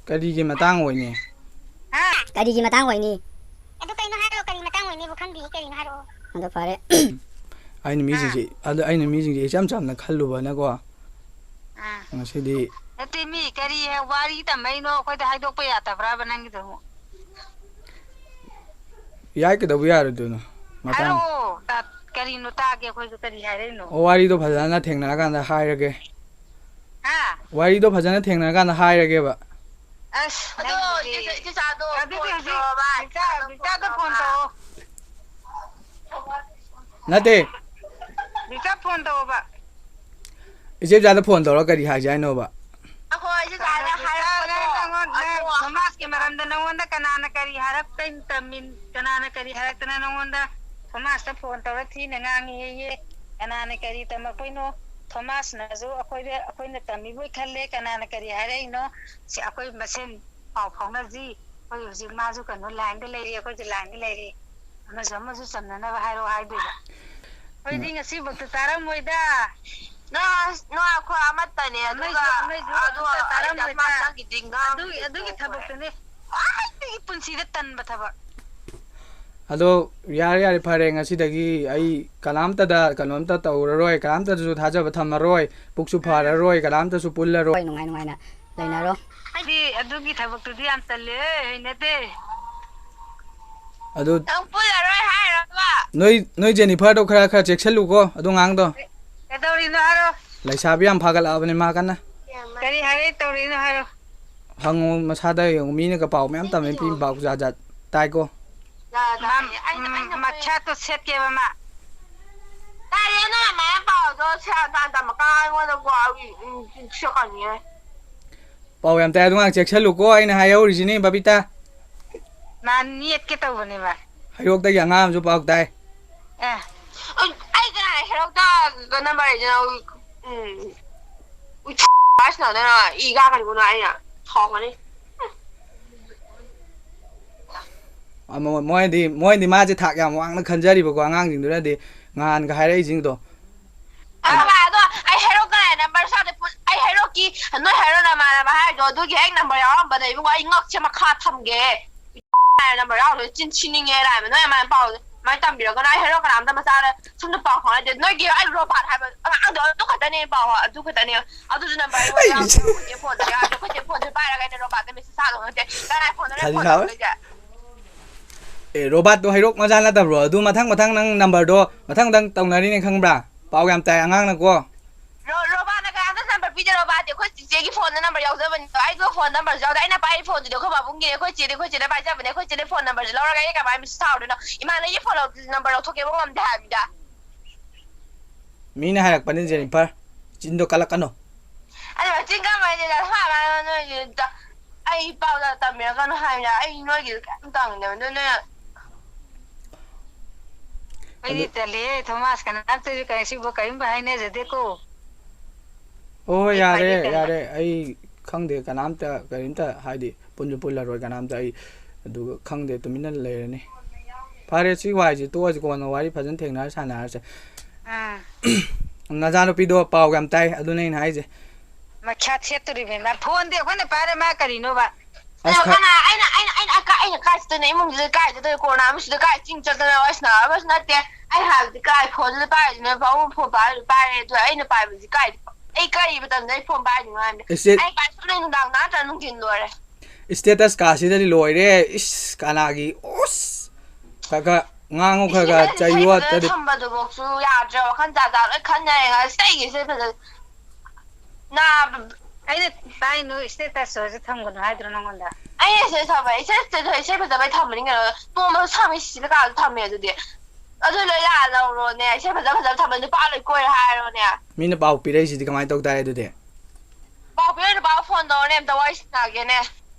ꯀꯔꯤꯒꯤ ꯃꯇꯥꯡ ꯑꯣꯏꯅꯤ? ꯍꯥ? ꯀꯔꯤꯒꯤ ꯃꯇꯥꯡ ꯑꯣꯏꯅꯤ? ꯑꯗꯨ ꯀꯩꯅꯣ ꯍꯥꯏꯔꯛꯑꯣ, ꯀꯔꯤ ꯃꯇꯥꯡ ꯑꯣꯏꯅꯤꯕꯨ ꯈꯪꯗꯦ, ꯀꯔꯤꯅꯣ ꯍꯥꯏꯔꯛꯑꯣ꯫ ꯑꯗꯣ ꯐꯔꯦ꯫ ꯑꯩꯅ ꯃꯤꯁꯤꯡꯁꯦ, ꯑꯥ꯫ ꯑꯗꯣ ꯑꯩꯅ ꯃꯤꯁꯤꯡꯁꯦ ꯏꯆꯝ ꯆꯝꯅ ꯈꯜꯂꯨꯕꯅꯀꯣ, ꯑꯥ꯫ ꯉꯁꯤꯗꯤ ꯅꯠꯇꯦ, ꯃꯤ ꯀꯔꯤ ꯋꯥꯔꯤ ꯇꯝꯃꯛꯏꯅꯣ ꯑꯩꯈꯣꯏꯗ ꯍꯥꯏꯗꯣꯛꯄ ꯌꯥꯗꯕ꯭ꯔꯥꯕ ꯅꯪꯒꯤꯗꯨꯕꯨ? ꯌꯥꯏ, ꯀꯩꯗꯧꯕ ꯌꯥꯔꯣꯏꯗꯣꯏꯅꯣ? ꯃꯇꯥꯡ ꯍꯥꯏꯔꯛꯑꯣ, ꯇ-, ꯀꯔꯤꯅꯣ ꯇꯥꯒꯦ ꯑꯩꯈꯣꯏꯁꯨ, ꯀꯔꯤ ꯍꯥꯏꯔꯛꯏꯅꯣ? ꯑꯣ, ꯋꯥꯔꯤꯗꯣ ꯐꯖꯅ ꯊꯦꯡꯅꯔꯀꯥꯟꯗ ꯍꯥꯏꯔꯒꯦ꯫ ꯍꯥ? ꯋꯥꯔꯤꯗꯣ ꯐꯖꯅ ꯊꯦꯡꯅꯔꯀꯥꯟꯗ ꯍꯥꯏꯔꯒꯦꯕ꯫ ꯑꯁ, ꯑꯗꯣ ꯅꯪꯒꯤꯗꯤ ꯏꯆꯦ-, ꯏꯆꯦꯆꯥꯗꯣ ꯑꯗꯨꯗꯤ phone ꯍꯧꯖꯤꯛ ꯇꯧꯔꯕ? ꯕꯤꯆꯥ-, ꯕꯤꯆꯥꯗ phone ꯇꯧꯑꯣ꯫ ꯅꯠꯇꯦ꯫ ꯕꯤꯆꯥ phone ꯇꯧꯑꯣꯕ꯫ ꯏꯆꯦ ꯕꯤꯆꯥꯗ phone ꯇꯧꯔ ꯀꯔꯤ ꯍꯥꯏꯁꯦ ꯍꯥꯏꯅꯣꯕ? ꯑꯩꯈꯣꯏ ꯏꯆꯦꯆꯥꯅ ꯕꯤꯆꯥꯅ ꯍꯥꯏꯔꯛꯄꯗꯣ, ꯅꯪꯉꯣꯟ-, ꯅꯪ ꯑꯗꯣ ꯁꯃꯥꯖꯀꯤ ꯃꯔꯝꯗ ꯅꯉꯣꯟꯗ ꯀꯅꯥꯅ ꯀꯔꯤ ꯍꯥꯏꯔꯛꯇꯣꯏ ꯇꯝꯃꯤ-, ꯀꯅꯥꯅ ꯀꯔꯤ ꯍꯥꯏꯔꯛꯇꯅ ꯅꯉꯣꯟꯗ ꯁꯃꯥꯖꯇ phone ꯇꯧꯔ ꯊꯤꯅ ꯉꯥꯡꯉꯤꯌꯦ? ꯀꯅꯥꯅ ꯀꯔꯤ ꯇꯝꯃꯛꯄꯩꯅꯣ? ꯊꯣꯃꯥꯁꯅꯁꯨ ꯑꯩꯈꯣꯏꯗ, ꯑꯩꯈꯣꯏꯅ ꯇꯝꯃꯤꯕꯣꯏ ꯈꯜꯂꯦ, ꯀꯅꯥꯅ ꯀꯔꯤ ꯍꯥꯏꯔꯛꯏꯅꯣ? ꯁꯤ ꯑꯩꯈꯣꯏ ꯃꯁꯦꯟ ꯄꯥꯎ ꯐꯥꯎꯅꯁꯤ꯫ ꯑꯩꯈꯣꯏ ꯍꯧꯖꯤꯛ ꯃꯥꯁꯨ ꯀꯩꯅꯣ ꯂꯥꯏꯟꯗ ꯂꯩꯔꯤ, ꯑꯩꯈꯣꯏꯁꯨ ꯂꯥꯏꯟꯗ ꯂꯩꯔꯤ꯫ ꯑꯃꯁꯨ ꯑꯃꯁꯨ ꯆꯝꯅꯅꯕ ꯍꯥꯏꯔꯛꯑꯣ ꯍꯥꯏꯗꯣꯏꯕ꯫ ꯑꯩꯈꯣꯏꯗꯤ ꯉꯁꯤꯐꯥꯎꯗ ꯇꯥꯔꯝꯃꯣꯏꯗ꯫ ꯅꯣꯏ, ꯅꯣꯏ ꯑꯩꯈꯣꯏ ꯑꯃꯠꯇꯅꯦ, ꯑꯗꯨꯒ ꯅꯣꯏꯁꯨ, ꯅꯣꯏꯁꯨ ꯑꯗꯨ ꯑꯝꯇ ꯑꯩ ꯇꯥꯔꯝꯃꯣꯏꯗ꯫ ꯃꯥ ꯆꯪꯈꯤꯗ꯭ꯔꯤ, ꯉꯥꯡ ꯑꯗꯨꯒꯤ, ꯑꯗꯨꯒꯤ ꯊꯕꯛꯇꯨꯅꯦ ꯈ꯭ꯋꯥꯏꯗꯒꯤ ꯄꯨꯟꯁꯤꯗ ꯇꯟꯕ ꯊꯕꯛ꯫ ꯑꯗꯣ ꯌꯥꯔꯦ, ꯌꯥꯔꯦ, ꯐꯔꯦ꯫ ꯉꯁꯤꯗꯒꯤ ꯑꯩ ꯀꯅꯥꯝꯇꯗ ꯀꯩꯅꯣꯝꯇ ꯇꯧꯔꯔꯣꯏ, ꯀꯅꯥꯝꯇꯗꯁꯨ ꯊꯥꯖꯕ ꯊꯝꯃꯔꯣꯏ, ꯄꯨꯛꯁꯨ ꯐꯔꯔꯣꯏ, ꯀꯅꯥꯝꯇꯁꯨ ꯄꯨꯜꯂꯔꯣꯏ꯫ ꯍꯣꯏ, ꯅꯨꯡꯉꯥꯏ ꯅꯨꯡꯉꯥꯏꯅ ꯂꯩꯅꯔꯣ꯫ ꯑꯩꯗꯤ ꯑꯗꯨꯒꯤ ꯊꯕꯛꯇꯨꯗꯤ ꯌꯥꯝ ꯇꯜꯂꯦ, ꯍꯩꯅꯗꯦ꯫ ꯑꯗꯨ ꯅꯪ ꯄꯨꯜꯂꯔꯣꯏ ꯍꯥꯏꯔꯕ? ꯅꯣꯏ, ꯅꯣꯏ ꯖꯦꯅꯤꯐꯔꯗꯣ ꯈꯔ, ꯈꯔ ꯆꯦꯛꯁꯤꯜꯂꯨꯀꯣ, ꯑꯗꯨ ꯑꯉꯥꯡꯗꯣ꯫ ꯀꯩꯗꯧꯔꯤꯅꯣ ꯍꯥꯏꯔꯣ꯫ ꯂꯩꯁꯥꯕꯤ ꯌꯥꯝ ꯐꯥꯒꯠꯂꯛꯑꯕꯅꯦ ꯃꯥ ꯀꯟꯅ꯫ ꯀꯔꯤ ꯍꯥꯏꯔꯦ ꯇꯧꯔꯤꯅꯣ ꯍꯥꯏꯔꯣ꯫ ꯍꯪꯉꯣ ꯃꯁꯥꯗ ꯌꯦꯡꯉꯣ, ꯃꯤꯅꯒ ꯄꯥꯎ ꯃꯌꯥꯝ ꯇꯝꯃꯦ, ꯄꯤ ꯄꯥꯎ ꯖꯥꯠ ꯖꯥꯠ ꯇꯥꯏꯀꯣ꯫ ꯃ-, ꯎꯝ, ꯃꯁꯥꯠꯇꯣ ꯁꯦꯠꯀꯦꯕ ꯃꯥ꯫ ꯇꯥꯔꯦ ꯅꯣꯏ ꯃꯌꯥꯝ ꯄꯥꯎꯗꯣ ꯁꯦꯔꯥꯟ ꯇꯨꯔꯥꯟ ꯇꯝꯃꯛꯀꯅꯨ ꯑꯩꯉꯣꯟꯗ ꯒꯣ-, ꯎꯝ, ꯁꯦꯠꯀꯅꯤꯌꯦ꯫ ꯄꯥꯎ ꯌꯥꯝ ꯇꯥꯏ, ꯑꯗꯨ ꯉꯥꯡ ꯆꯦꯛꯁꯜꯂꯨꯀꯣ, ꯑꯩꯅ ꯍꯥꯏꯍꯧꯔꯤꯁꯤꯅꯤ ꯕꯕꯤꯇꯥ꯫ ꯃꯥ ꯅꯦꯠꯀꯦ ꯇꯧꯕꯅꯦꯕ꯫ ꯍꯩꯔꯣꯛꯇꯒꯤ ꯑꯉꯥꯡ ꯑꯃꯁꯨ ꯄꯥꯎ ꯇꯥꯏ꯫ ꯑꯦ꯫ ꯑꯩ, ꯑꯩ ꯀꯅꯥ ꯍꯩꯔꯣꯛꯇ ꯅꯝꯕꯔ ꯂꯩꯗꯅ, ꯎꯝ, ꯎꯏ ꯁꯥꯟꯅꯗꯅ ꯏ ꯀꯥꯔꯛꯀꯅꯤꯀꯣ ꯅꯣꯏ, ꯑꯩꯅ ꯁꯥꯎꯔꯛꯀꯅꯤ꯫ ꯑꯃ, ꯃꯣꯏꯗꯤ, ꯃꯣꯏꯗꯤ ꯃꯥꯁꯦ ꯊꯥꯛ ꯌꯥꯝ ꯋꯥꯡꯅ ꯈꯟꯖꯔꯤꯕꯀꯣ, ꯑꯉꯥꯡꯁꯤꯡꯗꯨꯅꯗꯤ ꯉꯍꯥꯟꯒ ꯍꯥꯏꯔꯛꯏꯁꯤꯡꯗꯣ꯫ ꯑꯗꯣ ꯚꯥꯏ, ꯑꯗꯣ ꯑꯩ ꯍꯩꯔꯣꯛ ꯀꯅꯥꯏ ꯅꯝꯕꯔ ꯁꯥꯗꯦ? ꯄꯨ-, ꯑꯩ ꯍꯩꯔꯣꯛꯀꯤ ꯅꯣꯏ ꯍꯩꯔꯣꯛ ꯅꯃꯥꯟꯅꯕ ꯍꯥꯏꯗꯣ ꯑꯗꯨꯒꯤ ꯍꯦꯛ ꯅꯝꯕꯔ ꯌꯥꯎꯔꯝꯕꯗ ꯏꯕꯨꯡꯉꯣ ꯑꯩ ꯉꯛꯁꯦ ꯃꯈꯥ ꯊꯝꯒꯦ꯫ ꯅꯝꯕꯔ ꯌꯥꯎꯗꯣꯏ ꯆꯤꯟ ꯊꯤꯅꯤꯡꯉꯦ ꯂꯥꯏꯃ꯫ ꯅꯣꯏ ꯑꯃꯥꯏꯅ ꯄꯥꯎ ꯑꯗꯨꯃꯥꯏꯅ ꯇꯝꯕꯤꯔꯒꯅꯨ꯫ ꯑꯩ ꯍꯩꯔꯣꯛ ꯀꯅꯥꯝꯇ ꯃꯆꯥꯗ ꯁꯣꯝꯗ ꯄꯥꯎ ꯐꯥꯎꯅꯗꯦ꯫ ꯅꯣꯏꯒꯤ ꯑꯩ ꯔꯣꯕꯥꯠ ꯍꯥꯏꯕ ꯑꯉꯥꯡꯗꯣ ꯑꯗꯨ ꯈꯛꯇꯅꯦ ꯄꯥꯎ, ꯑꯗꯨ ꯈꯛꯇꯅꯦ꯫ ꯑꯗꯨꯁꯨ ꯅꯝꯕꯔ ꯑꯩꯉꯣꯟꯗ ꯌꯥꯎꯗꯦ꯫ ꯑꯩꯈꯣꯏ ꯆꯦ ꯐꯣꯟꯗ ꯌꯥꯎꯗꯦ꯫ ꯑꯩꯈꯣꯏ ꯆꯦ ꯐꯣꯟꯁꯦ ꯄꯥꯏꯔꯒ ꯑꯩꯅ ꯔꯣꯕꯥꯠꯇ ꯃꯦꯁꯦꯖ ꯊꯥꯗꯧ ꯅꯠꯇꯦ꯫ ꯀꯅꯥꯏ ꯐꯣꯟꯗꯅꯣ ꯑꯩ ꯈꯜꯂꯤ ꯐꯣꯟ ꯍꯥꯎ꯫ ꯇꯧꯔꯛꯇꯣꯏꯁꯦ? ꯑꯦ, ꯔꯣꯕꯥꯠꯇꯣ ꯍꯩꯔꯣꯛ ꯃꯆꯥ ꯅꯠꯇꯕ꯭ꯔꯣ? ꯑꯗꯨ ꯃꯊꯪ ꯃꯊꯪ ꯅꯪ ꯅꯝꯕꯔꯗꯣ ꯃꯊꯪ ꯃꯊꯪ ꯇꯧꯅꯔꯤꯅꯦ ꯈꯪꯕ꯭ꯔꯥ? ꯄꯥꯎ ꯌꯥꯝ ꯇꯥꯏ ꯑꯉꯥꯡꯅꯀꯣ꯫ ꯔꯣ-, ꯔꯣꯕꯥꯠꯅ ꯀꯅꯥꯝꯇ ꯅꯝꯕꯔ ꯄꯤꯗꯦ꯫ ꯔꯣꯕꯥꯠꯇꯤ ꯑꯩꯈꯣꯏ ꯆꯤꯆꯦꯒꯤ ꯐꯣꯟꯗ ꯅꯝꯕꯔ ꯌꯥꯎꯖꯕꯅꯤꯗꯣ꯫ ꯑꯩꯗꯣ ꯐꯣꯟ ꯅꯝꯕꯔꯁꯨ ꯌꯥꯎꯗꯦ꯫ ꯑꯩꯅ ꯄꯥꯏꯔꯤ ꯐꯣꯟꯗꯨꯗꯤ ꯑꯩꯈꯣꯏ ꯄꯥꯕꯨꯡꯒꯤꯅꯦ꯫ ꯑꯩꯈꯣꯏ ꯆꯦꯗꯤ ꯑꯩꯈꯣꯏ ꯆꯦꯗ ꯄꯥꯏꯖꯕꯅꯦ꯫ ꯑꯩꯈꯣꯏ ꯆꯦꯗ ꯐꯣꯟ ꯅꯝꯕꯔꯁꯦ ꯂꯧꯔꯒ ꯑꯩꯅ ꯀꯃꯥꯏꯅ ꯃꯦꯁꯦꯖ ꯊꯥꯔꯨꯗꯣꯏꯅꯣ? ꯏꯃꯥꯟꯅꯕꯒꯤ ꯐꯣꯟ ꯂꯧ-, ꯅꯝꯕꯔ ꯂꯧꯊꯣꯛꯀꯦꯕ ꯉꯝꯗꯦ ꯍꯥꯏꯕꯅꯤꯗ꯫ ꯃꯤꯅ ꯍꯥꯏꯔꯛꯄꯅꯤ ꯖꯦꯅꯤꯐꯔ, ꯆꯤꯟꯗꯣ ꯀꯜꯂꯛꯀꯅꯣ꯫ ꯑꯗꯨ ꯆꯤꯟ ꯀꯟꯕꯩꯅꯤꯗ꯫ ꯍꯥ, ꯃꯥ, ꯅꯣꯏꯒꯤ ꯇ-, ꯑꯩ ꯄꯥꯎꯗ ꯇꯝꯕꯤꯔꯛꯀꯅꯨ ꯍꯥꯏꯕꯅꯤꯗ꯫ ꯑꯩ ꯅꯣꯏꯒꯤꯗ ꯀꯩꯝ ꯇꯝꯗꯕ꯫ ꯑꯗꯨ ꯅꯣꯏꯅ ꯑꯩꯗꯤ ꯇꯜꯂꯤꯍꯦ, ꯊꯣꯃꯥꯁ, ꯀꯅꯥꯝꯇꯁꯨ ꯀꯔꯤ-, ꯁꯤꯕꯨ ꯀꯔꯤꯝꯕꯨ ꯍꯥꯏꯅꯖꯗꯦꯀꯣ꯫ ꯍꯣꯏ ꯍꯣꯏ, ꯑꯩ ꯌꯥꯔꯦ ꯈ꯭ꯋꯥꯏꯗꯒꯤ ꯇꯟꯕ꯫ ꯌꯥꯔꯦ, ꯑꯩ ꯈꯪꯗꯦ ꯀꯅꯥꯝꯇ ꯀꯔꯤꯝꯇ ꯍꯥꯏꯗꯤ ꯄꯨꯟꯁꯨ ꯄꯨꯜꯂꯔꯣꯏ ꯀꯅꯥꯝꯇ ꯑꯩ꯫ ꯑꯗꯨꯒ ꯈꯪꯗꯦ, ꯇꯨꯃꯤꯟꯅ ꯂꯩꯔꯅꯤ꯫ ꯐꯔꯦ, ꯁꯤ ꯋꯥꯔꯤꯁꯤ ꯇꯣꯛꯑꯁꯤ, ꯀꯣꯟꯅ ꯋꯥꯔꯤ ꯐꯖꯅ ꯊꯦꯡꯅꯔ ꯁꯥꯟꯅꯔꯁꯦ꯫ ꯑꯥ꯫ ꯅꯆꯥꯅꯨꯄꯤꯗꯣ ꯄꯥꯎ ꯌꯥꯝ ꯇꯥꯏ, ꯑꯗꯨꯅꯦ ꯑꯩꯅ ꯍꯥꯏꯁꯦ꯫ ꯃꯈ꯭ꯌꯥꯠ ꯁꯦꯠꯇꯣꯔꯤꯕꯅꯤ ꯃꯥ꯫ ꯐꯣꯟꯗꯤ ꯑꯩꯈꯣꯏꯅ ꯄꯥꯏꯔꯦ, ꯃꯥ ꯀꯔꯤꯅꯣꯕ? ꯑꯁ, ꯑꯩꯅ ꯑꯩꯅ ꯑꯩꯅ ꯑꯩꯅ ꯀꯥꯏ ꯆꯠꯇꯣꯏꯅꯣ? ꯏꯃꯨꯡꯁꯤꯗ ꯀꯥꯏ ꯆꯠꯇꯣꯏꯅꯣ? ꯀꯣꯔꯣꯅꯥ ꯑꯃꯁꯤꯗ ꯀꯥꯏ ꯆꯤꯡ ꯆꯠꯇꯅ ꯋꯥꯔꯤ ꯁꯥꯟꯅꯕꯁꯨ ꯅꯠꯇꯦ꯫ ꯑꯩ ꯍꯥꯏꯕꯗꯤ ꯀꯥꯏ ꯐꯣꯟꯗꯨꯗ ꯄꯥꯏꯔꯤꯁꯤꯅ? ꯄꯥꯕꯨꯡ ꯐꯣꯟ ꯄꯥꯏꯔ ꯄꯥꯏꯔꯦ, ꯑꯗꯨ ꯑꯩꯅ ꯄꯥꯏꯕꯁꯤ ꯀꯥꯏ? ꯑꯩ ꯀꯔꯤ ꯃꯇꯝꯗ ꯑꯩ ꯐꯣꯟ ꯄꯥꯏꯔꯤꯅꯣ ꯍꯥꯏꯕꯅꯤ? ꯏꯁꯇꯦꯠ- ꯑꯩ ꯄꯥꯏ ꯁꯨꯡꯂꯩ ꯅꯨꯡꯗꯥꯡ ꯅꯠꯇ꯭ꯔ ꯅꯨꯡꯊꯤꯟ ꯂꯣꯏꯔꯦ꯫ ꯏꯁꯇꯦꯇꯁ ꯀꯥꯁꯤꯗꯗꯤ ꯂꯣꯏꯔꯦ꯫ ꯏꯁ, ꯀꯅꯥꯒꯤ ꯑꯣꯁ? ꯈꯔ ꯈꯔ ꯉꯥꯡꯉꯨ, ꯈꯔ ꯈꯔ ꯏꯁꯇꯦꯇꯁ ꯆꯩꯌꯨ ꯏꯁꯩ ꯐꯖꯅ ꯍꯥꯠꯇꯗꯤ꯫ ꯊꯝꯕꯗꯨꯐꯥꯎꯁꯨ ꯌꯥꯗ꯭ꯔꯦ꯫ ꯋꯥꯈꯜ ꯖꯥꯠ ꯖꯥꯠ ꯂꯣꯏ ꯈꯟ ꯌꯥꯔꯦ꯫ ꯉꯁꯤ ꯑꯩꯒꯤ ꯏꯁꯩ ꯐꯖꯅ ꯅꯥꯕ ꯑꯩꯅ ꯄꯥꯏꯅꯨ, ꯏꯁꯇꯦꯇꯁ ꯑꯣꯏꯔꯁꯨ ꯊꯝꯒꯅꯨ ꯍꯥꯏꯗ꯭ꯔꯣ ꯅꯪꯉꯣꯟꯗ? ꯑꯩ ꯏꯁꯩ ꯊꯝꯕ, ꯏꯁꯩ ꯏꯁꯩ ꯐꯖꯕꯩ ꯊꯝꯕꯅꯤ ꯀꯩꯅꯣ꯫ ꯅꯣꯡꯃ ꯁꯥꯃꯤ ꯁꯤꯗ ꯀꯥꯗ ꯊꯝꯃꯦ ꯑꯗꯨꯗꯤ꯫ ꯑꯗꯨ ꯂꯣꯏ ꯂꯥꯛꯑ ꯂꯧꯔꯣꯅꯦ꯫ ꯏꯁꯩ ꯐꯖ ꯐꯖꯕ ꯊꯝꯕ ꯅꯨꯄꯥ ꯂꯣꯏ ꯀꯣꯏꯔꯦ ꯍꯥꯏꯔꯣꯅꯦ꯫ ꯃꯤꯅ ꯄꯥꯎ ꯄꯤꯔꯛꯏꯁꯤꯗꯤ ꯀꯃꯥꯏꯅ ꯇꯧ ꯇꯥꯏ ꯑꯗꯨꯗꯤ? ꯄꯥꯎ ꯄꯤꯔꯛꯏ ꯅꯨꯄꯥ ꯐꯣꯟ ꯇꯧꯔꯅꯦ, ꯑꯝꯇ ꯋꯥꯔꯤ ꯁꯥꯟꯅꯒꯦꯅꯦ꯫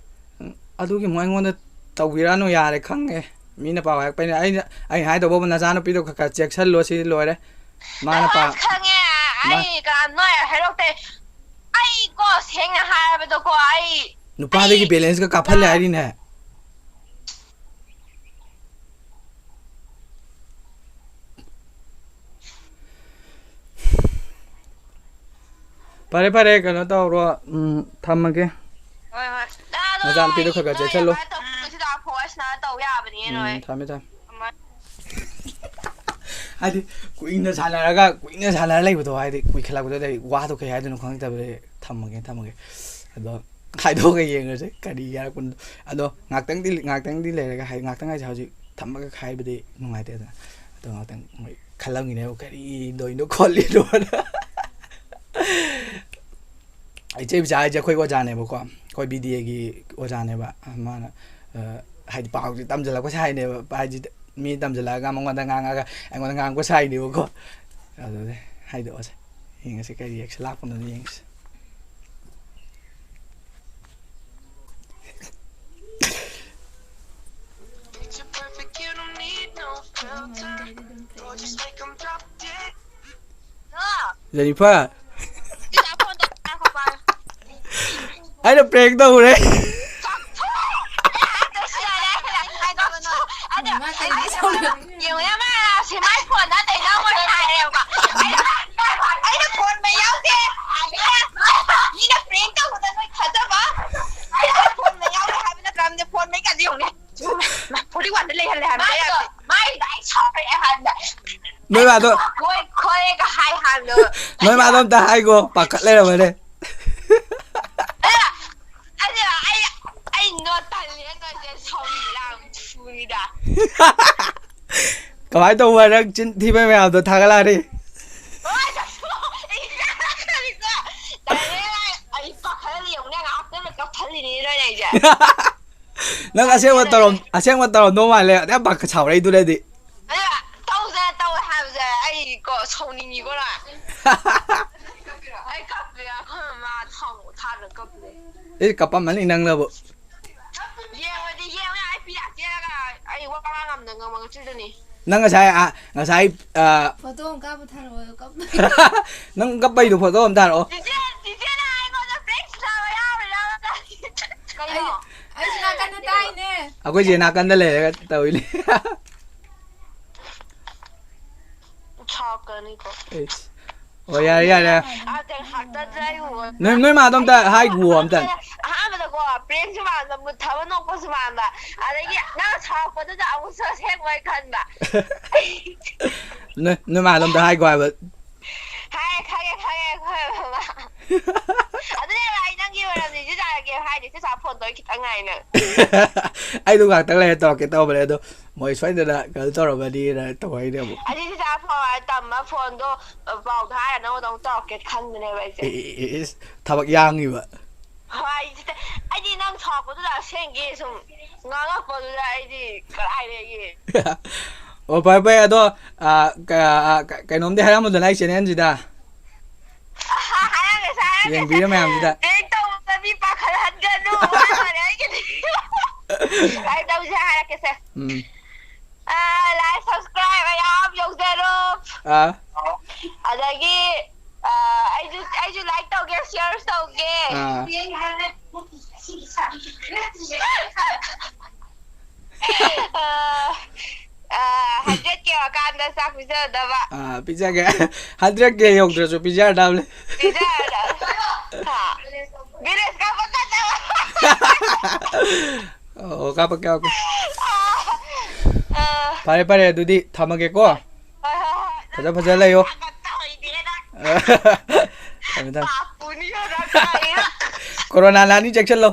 ꯎꯝ, ꯑꯗꯨꯒꯤ ꯑꯃꯨꯛ ꯑꯩꯉꯣꯟꯗ ꯇꯧꯕꯤꯔꯛꯑꯅꯨ, ꯌꯥꯔꯦ, ꯈꯪꯉꯦ꯫ ꯃꯤꯅ ꯄꯥꯎ ꯍꯥꯏꯔꯛꯄꯩꯅꯦ꯫ ꯑꯩꯅ, ꯑꯩꯅ ꯍꯥꯏꯗꯧꯕꯕꯨ ꯅꯆꯥꯅꯨꯄꯤꯗꯣ ꯈꯔ ꯈꯔ ꯆꯦꯛꯁꯜꯂꯣ, ꯁꯤ ꯂꯣꯏꯔꯦ꯫ ꯃꯥꯅ ꯄꯥ- ꯈꯪꯉꯦ꯫ ꯃꯥ- ꯑꯩ ꯀꯅꯥꯅꯣ ꯍꯥꯏꯔꯛꯇꯦ꯫ ꯑꯩ ꯀꯣ, ꯁꯦꯡꯅ ꯍꯥꯏꯔꯕꯗꯀꯣ, ꯑꯩ ꯅꯨꯄꯥꯗꯒꯤ ꯑꯩ- ꯕꯦꯂꯦꯟꯁꯀ ꯀꯥꯞꯍꯜꯂꯦ ꯍꯥꯏꯔꯤꯅꯦ꯫ ꯐꯔꯦ ꯐꯔꯦ, ꯀꯩꯅꯣ ꯇꯧꯔꯣ, ꯎꯝ, ꯊꯝꯃꯒꯦ꯫ ꯍꯣꯏ ꯍꯣꯏ꯫ ꯅꯆꯥꯅꯨꯄꯤꯗꯣ ꯈꯔ ꯈꯔ ꯆꯦꯛꯁꯜꯂꯨ꯫ ꯁꯤꯗ ꯐꯣꯟ ꯁꯥꯟꯅ ꯇꯧ ꯌꯥꯕꯅꯦ ꯅꯣꯏ꯫ ꯎꯝ, ꯊꯝꯃꯦ ꯊꯝꯃꯦ꯫ ꯍꯥꯏꯗꯤ ꯀꯨꯏꯅ ꯁꯥꯟꯅꯔꯒ ꯀꯨꯏꯅ ꯁꯥꯟꯅꯔ ꯂꯩꯕꯗꯣ, ꯍꯥꯏꯗꯤ ꯀꯨꯏꯈꯠꯂꯛꯄꯗꯨꯗ ꯑꯩ ꯋꯥꯗꯣ ꯀꯩ ꯍꯥꯏꯗꯣꯏꯅꯣ ꯈꯪꯉꯛꯇꯕꯗꯒꯤ ꯊꯝꯃꯒꯦ ꯊꯝꯃꯒꯦ꯫ ꯑꯗꯣ ꯍꯥꯏꯗꯣꯛꯑꯒ ꯌꯦꯡꯉꯁꯦ ꯀꯔꯤ ꯍꯥꯏꯔꯛꯄꯅꯣ꯫ ꯑꯗꯣ ꯉꯥꯛꯇꯪꯗꯤ, ꯉꯥꯛꯇꯪꯗꯤ ꯂꯩꯔꯒ ꯍꯥꯏ-, ꯉꯥꯛꯇꯪ ꯍꯥꯏꯁꯦ ꯍꯧꯖꯤꯛ ꯊꯝꯃꯒ ꯍꯥꯏꯕꯗꯤ ꯅꯨꯡꯉꯥꯏꯇꯦꯗꯅ꯫ ꯑꯗꯣ ꯉꯥꯛꯇꯪ ꯃꯣꯏ ꯈꯜꯂꯝꯈꯤꯅꯦꯕ, "ꯀꯔꯤ ꯇꯧꯔꯤꯅꯣ ꯈꯣꯠꯂꯤꯅꯣꯅ"꯫ ꯏꯆꯦ ꯏꯆꯥ ꯍꯥꯏꯁꯦ ꯑꯩꯈꯣꯏ ꯑꯣꯖꯥꯅꯦꯕꯀꯣ, ꯑꯩꯈꯣꯏ ꯕꯤ ꯗꯤ ꯑꯦꯒꯤ ꯑꯣꯖꯥꯅꯦꯕ꯫ ꯃꯥꯅ, ꯑ, ꯍꯥꯏꯗꯤ ꯄꯥꯎꯁꯦ ꯇꯝꯁꯤꯜꯂꯛꯄ ꯁꯥꯏꯅꯦꯕ, ꯍꯥꯏꯗꯤ ꯃꯤ ꯇꯝꯁꯤꯜꯂꯛꯑꯒ ꯃꯉꯣꯟꯗ ꯉꯥꯡꯉꯒ ꯑꯩꯉꯣꯟꯗ ꯉꯥꯡꯉꯛꯄ ꯁꯥꯏꯅꯦꯕꯀꯣ꯫ ꯑꯗꯨꯗꯤ ꯍꯥꯏꯗꯣꯛꯑꯁꯦ, ꯌꯦꯡꯉꯁꯦ ꯀꯩ ꯔꯤꯌꯦꯛꯁꯟ ꯂꯥꯛꯄꯅꯣꯗꯣ ꯌꯦꯡꯉꯁꯦ꯫ ꯖꯦꯅꯤꯐꯔ, ꯑꯩꯅ prank ꯇꯧꯔꯦ꯫ ꯌꯦꯡꯉꯨꯅꯦ, ꯃꯥ ꯁꯤ ꯃꯥꯏ ꯐꯣꯟꯗ ꯑꯇꯩ ꯂꯧꯔꯣꯏ ꯍꯥꯏꯔꯦꯕꯀꯣ꯫ ꯑꯩꯅ, ꯑꯩꯅ ꯐꯣꯟ ꯃꯩ ꯌꯥꯎꯗꯦ꯫ ꯃꯤꯅ prank ꯇꯧꯕꯗ ꯅꯣꯏ ꯊꯥꯖꯕ꯫ ꯑꯩꯅ ꯐꯣꯟ ꯃꯩ ꯌꯥꯎꯗꯦ ꯍꯥꯏꯕ ꯅꯠꯇ꯭ꯔꯥ? ꯐꯣꯟ ꯃꯩ ꯀꯥꯗꯤ ꯌꯦꯡꯉꯨꯅꯦ꯫ ꯐꯣꯔꯇꯤ ꯋꯥꯟꯗ ꯂꯩꯍꯜꯂꯦ ꯍꯥꯏꯕ꯫ ꯃꯥꯏꯗꯣ, ꯃꯥꯏꯗꯣ ꯑꯩ ꯁꯥꯎꯔꯛꯑꯦ ꯍꯥꯏꯕꯗ꯫ ꯅꯣꯏ ꯃꯥꯗꯣ, ꯍꯣꯏ, ꯈꯣꯏꯒ ꯍꯥꯏ ꯍꯥꯏꯕꯗꯣ꯫ ꯅꯣꯏ ꯃꯥꯗꯣ ꯑꯝꯇ ꯍꯥꯏꯒꯣ, ꯄꯥꯈꯠ ꯂꯩꯔꯝꯃꯅꯦ꯫ ꯑꯗꯨ ꯑꯩ, ꯑꯩ ꯅꯣ ꯇꯜꯂꯦ, ꯅꯣꯏꯁꯦ ꯁꯥꯎꯅꯤꯡꯉꯤꯔꯥ ꯐꯨꯅꯤꯗ꯫ ꯀꯃꯥꯏꯅ ꯇꯧꯕ ꯅꯪ ꯆꯤꯟ ꯊꯤꯕ ꯃꯌꯥꯝꯗꯣ ꯊꯥꯒꯠꯂꯛꯑꯅꯤ꯫ ꯍꯣꯏ, ꯑꯩ ꯆꯥꯛꯊꯣꯛ-, ꯑꯩ ꯆꯥꯛꯊꯣꯛꯑꯅꯤꯀꯣ꯫ ꯇꯜꯂꯦ, ꯑꯩ ꯄꯥꯈꯠꯍꯜꯂꯤ ꯌꯦꯡꯉꯨꯅꯦ, ꯉꯥꯏꯍꯥꯛꯇꯪꯗ ꯀꯞꯊꯠꯂꯤꯅꯤ ꯅꯣꯏꯅ ꯑꯩꯁꯦ꯫ ꯅꯪ ꯑꯁꯦꯡꯕ ꯇꯧꯔꯝ-, ꯑꯁꯦꯡꯕ ꯇꯧꯔꯝꯗꯧ ꯃꯥꯜꯂꯦ꯫ ꯑꯗꯨ ꯌꯥꯝ ꯄꯥꯈꯠ ꯁꯥꯎꯔꯛꯏꯗꯨꯅꯗꯤ꯫ ꯑꯗꯨ ꯇꯧꯗꯅ ꯇꯧꯋꯦ ꯍꯥꯏꯕꯁꯦ ꯑꯩ ꯀꯣ ꯁꯥꯎꯅꯤꯡꯉꯤꯀꯣ ꯅꯪ꯫ ꯑꯩ ꯀꯞꯄꯦ, ꯑꯩꯈꯣꯏ ꯃꯃꯥ ꯊꯥꯎ ꯊꯥꯗꯅ ꯀꯞꯄꯦ꯫ ꯑꯦ, ꯀꯞꯄꯝꯃꯅꯤ ꯅꯪꯅꯕꯨ꯫ ꯌꯦꯡꯉꯗꯤ ꯌꯦꯡꯉꯨ ꯌꯥꯏ, ꯄꯤꯔꯛ ꯆꯦꯜꯂꯒ ꯑꯩ ꯋꯥ ꯉꯥꯡ ꯉꯝꯗ ꯉꯝꯃꯒ ꯆꯨꯗꯅꯤ꯫ ꯅꯪ ꯉꯁꯥꯏ, ꯑ, ꯉꯁꯥꯏ, ꯑ, ꯐꯣꯇꯣ ꯑꯃ ꯀꯥꯞꯄ ꯊꯥꯔꯛꯑꯣ, ꯀꯞꯄ꯫ ꯅꯪ ꯀꯞꯄꯩꯗꯣ ꯐꯣꯇꯣ ꯑꯃ ꯊꯥꯔꯛꯑꯣ꯫ ꯆꯤꯆꯦ, ꯆꯤꯆꯦꯅ ꯑꯩꯉꯣꯟꯗ prank ꯁꯥꯕ ꯌꯥꯎꯔꯤꯔꯕ? ꯀꯩꯅꯣ? ꯑꯩ, ꯑꯩꯁꯨ ꯅꯥꯀꯟꯗ ꯇꯥꯏꯅꯦ꯫ ꯑꯩꯈꯣꯏ ꯆꯦ ꯅꯥꯀꯟꯗ ꯂꯩꯔꯒ ꯇꯧꯔꯤꯅꯦ꯫ ꯁꯥꯎꯔꯛꯀꯅꯤꯀꯣ꯫ ꯑꯩꯁ꯫ ꯑꯣ, ꯌꯥꯔꯦ, ꯌꯥꯔꯦ꯫ ꯑꯗ ꯍꯥꯛꯇꯠꯇ꯭ꯔꯥ ꯑꯩ ꯎꯕ꯫ ꯅꯣꯏ, ꯅꯣꯏ ꯃꯥꯗꯣ ꯑꯝꯇ ꯍꯥꯏꯒꯨꯋꯣ ꯑꯝꯇ꯫ ꯑꯍꯥꯟꯕꯗꯀꯣ, prank ꯁꯨ ꯃꯥꯟꯕ, ꯃꯨꯠ ꯊꯕ ꯅꯣꯛꯄꯁꯨ ꯃꯥꯟꯕ꯫ ꯑꯗꯒꯤ ꯅꯪ ꯁꯥꯎꯔꯛꯄꯗꯨꯗ ꯑꯃꯨꯛꯁꯨ ꯑꯁꯦꯡꯕ ꯑꯣꯏ ꯈꯟꯕ꯫ ꯅꯣꯏ, ꯅꯣꯏ ꯃꯥꯗꯣ ꯑꯝꯇ ꯍꯥꯏꯒꯣ ꯍꯥꯏꯕ꯫ ꯍꯥꯏ, ꯈꯪꯉꯦ, ꯈꯪꯉꯦ, ꯑꯩꯈꯣꯏ ꯃꯃꯥ꯫ ꯑꯗꯨꯅꯦꯕ ꯑꯩ ꯅꯪꯒꯤ ꯃꯔꯝꯗꯤ ꯏꯆꯦ ꯆꯥꯔꯛꯀꯦ ꯍꯥꯏꯗꯤ ꯏꯆꯦ ꯆꯥ ꯐꯣꯟ ꯇꯧꯔ ꯈꯤꯇꯪ ꯉꯥꯏꯅ꯫ ꯑꯩꯗꯣ ꯉꯥꯛꯇꯪ ꯂꯩꯔ ꯇꯧꯔꯛꯀꯦ ꯇꯧꯕꯅꯦ, ꯑꯗꯣ ꯃꯣꯏ ꯁꯣꯏꯗꯅ ꯀꯩꯅꯣ ꯇꯧꯔꯝꯃꯅꯤꯅ ꯇꯧꯔꯛꯏꯅꯦ ꯑꯃꯨꯛ꯫ ꯑꯗꯨꯗꯤ ꯆꯥ ꯐꯣꯟ ꯇꯝꯃ ꯐꯣꯟꯗꯣ, ꯑ, ꯄꯥꯎꯗꯣ ꯍꯥꯏꯔ ꯅꯉꯣꯟꯗ ꯑꯃꯨꯛ ꯇꯧꯔꯛꯀꯦ ꯈꯟꯕꯅꯦꯕ ꯑꯩꯁꯦ꯫ ꯑꯦ, ꯑꯦ, ꯑꯦ, ꯑꯦ, ꯊꯕꯛ ꯌꯥꯡꯉꯤꯕ꯫ ꯍꯣꯏ, ꯑꯩꯗꯤ, ꯑꯩꯗꯤ ꯅꯪ ꯁꯥꯎꯔꯛꯄꯗꯨꯗ ꯑꯁꯦꯡꯒꯤ ꯁꯨꯝ ꯉꯥꯡꯉꯛꯄꯗꯨꯗ ꯑꯩꯗꯤ ꯀꯗꯥꯏꯗꯒꯤ꯫ ꯑꯣ, ꯐꯔꯦ, ꯐꯔꯦ, ꯑꯗꯣ, ꯑ, ꯀ-, ꯑ, ꯀ-, ꯀꯩꯅꯣꯝꯗꯤ ꯍꯥꯏꯔꯝꯃꯨꯗꯅ ꯑꯩ channel ꯁꯤꯗ꯫ ꯍꯥꯏꯔꯝꯒꯦꯁꯦ, ꯍꯥꯏꯔꯝꯒꯦꯁꯦ꯫ ꯌꯦꯡꯕꯤꯔ ꯃꯌꯥꯝꯁꯤꯗ꯫ Prank ꯇꯧꯕꯗ ꯃꯤ ꯄꯥꯈꯠꯍꯟꯒꯅꯨ꯫ ꯍꯥꯏꯕꯅꯦ ꯑꯩꯒꯤꯗꯤ꯫ Like ꯇꯧꯁꯦ ꯍꯥꯏꯔꯛꯀꯦꯁꯦ꯫ ꯎꯝ꯫ ꯑ, like, subscribe ꯃꯌꯥꯝ ꯌꯧꯖꯔꯣ꯫ ꯑ꯫ ꯑꯗꯒꯤ ꯑꯩꯁꯨ like ꯇꯧꯒꯦ, share ꯇꯧꯒꯦ꯫ ꯑꯥ, ꯍꯟꯗ꯭ꯔꯦꯠ ꯀꯦ ꯌꯧꯔꯀꯥꯟꯗ ꯆꯥꯛ ꯄꯤꯖꯗꯕ꯫ ꯑꯥ, ꯄꯤꯖꯒꯦ꯫ ꯍꯟꯗ꯭ꯔꯦꯠ ꯀꯦ ꯌꯧꯗ꯭ꯔꯁꯨ ꯄꯤꯖꯔꯗꯕꯅꯦ꯫ ꯄꯤꯖꯔꯗꯕ꯫ ꯍꯥ? Village ꯀꯥꯞꯄ ꯆꯠꯇꯕ꯫ ꯑꯣ, ꯀꯥꯞꯄꯛꯀꯦ, ꯀꯥꯞꯄꯛꯀꯦ꯫ ꯑꯥ, ꯐꯔꯦ ꯐꯔꯦ, ꯑꯗꯨꯗꯤ ꯊꯝꯃꯒꯦꯀꯣ꯫ ꯍꯣꯏ, ꯍꯣꯏ, ꯍꯣꯏ꯫ ꯐꯖ ꯐꯖ ꯂꯩꯌꯣ꯫ ꯊꯥꯒꯠꯇ ꯍꯩꯗꯦꯗ꯫ ꯊꯝꯃꯦ ꯊꯝꯃꯦ꯫ ꯄꯥꯞꯄꯨꯅꯤ ꯅꯪ ꯇꯧꯔꯤꯗꯣ꯫ ꯀꯣꯔꯣꯅꯥ ꯂꯥꯛꯑꯅꯤ, ꯆꯦꯛꯁꯤꯜꯂꯣ꯫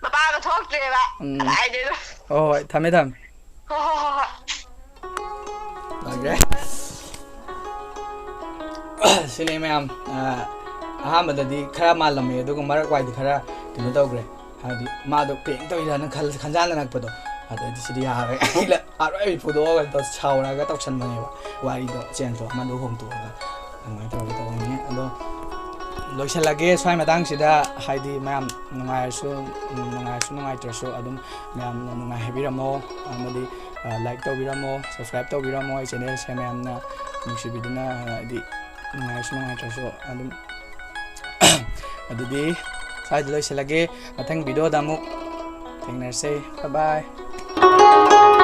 ꯃꯄꯥꯒ ꯊꯣꯛꯇ꯭ꯔꯦꯕ꯫ ꯎꯝ꯫ ꯀꯗꯥꯏꯗꯩꯅꯣ? ꯍꯣꯏ ꯍꯣꯏ, ꯊꯝꯃꯦ ꯊꯝꯃꯦ꯫ ꯍꯣꯏ, ꯍꯣꯏ, ꯍꯣꯏ, ꯍꯣꯏ꯫ ꯂꯣꯏꯈ꯭ꯔꯦ꯫ ꯁꯤꯅꯦ ꯃꯌꯥꯝ, ꯑꯥ, ꯑꯍꯥꯟꯕꯗꯗꯤ ꯈꯔ ꯃꯥꯜꯂꯝꯃꯦ, ꯑꯗꯨꯒ ꯃꯔꯛ ꯋꯥꯏꯗꯤ ꯈꯔ ꯀꯩꯅꯣ ꯇꯧꯈ꯭ꯔꯦ꯫ ꯍꯥꯏꯗꯤ ꯃꯥꯗꯣ prank ꯇꯧꯔꯤꯔꯥꯅ ꯈꯜ-, ꯈꯟꯖꯥꯟꯅꯔꯛꯄꯗꯣ꯫ ꯑꯗꯩꯗꯤ ꯁꯤꯗꯤ ꯌꯥꯔꯣꯏ꯫ ꯑꯩꯅ ꯑꯔꯣꯏꯕꯤ ꯐꯨꯗꯣꯛꯑꯒ ꯇꯧ-, ꯁꯥꯎꯔꯒ ꯇꯧꯁꯟꯕꯅꯦꯕ꯫ ꯋꯥꯔꯤꯗꯣ change ꯇꯧ-, ꯑꯃꯗꯣ ꯍꯣꯡꯗꯣꯛꯑꯒ ꯑꯗꯨꯃꯥꯏꯅ ꯇꯧꯔꯒ ꯇꯧꯕꯅꯦ꯫ ꯑꯗꯣ ꯂꯣꯏꯁꯤꯜꯂꯒꯦ ꯁ꯭ꯋꯥꯏ ꯃꯇꯥꯡꯁꯤꯗ꯫ ꯍꯥꯏꯗꯤ ꯃꯌꯥꯝ ꯅꯨꯡꯉꯥꯏꯔꯁꯨ, ꯅꯨꯡꯉꯥꯏꯔꯁꯨ ꯅꯨꯡꯉꯥꯏꯇ꯭ꯔꯁꯨ ꯑꯗꯨꯝ ꯃꯌꯥꯝꯅ ꯅꯨꯡꯉꯥꯏ ꯍꯥꯏꯕꯤꯔꯝꯃꯣ꯫ ꯑꯃꯗꯤ, ꯑ, like ꯇꯧꯕꯤꯔꯝꯃꯣ, subscribe ꯇꯧꯕꯤꯔꯝꯃꯣ ꯑꯩ channelꯁꯦ꯫ ꯃꯌꯥꯝꯅ ꯅꯨꯡꯁꯤꯕꯤꯗꯨꯅ, ꯍꯥꯏꯗꯤ ꯅꯨꯡꯉꯥꯏꯔꯁꯨ ꯅꯨꯡꯉꯥꯏꯇ꯭ꯔꯁꯨ ꯑꯗꯨꯝ꯫ ꯑꯗꯨꯗꯤ ꯁ꯭ꯋꯥꯏꯗ ꯂꯣꯏꯁꯤꯜꯂꯒꯦ꯫ ꯃꯊꯪ videoꯗ ꯑꯃꯨꯛ ꯊꯦꯡꯅꯔꯁꯦ꯫ Bye bye꯫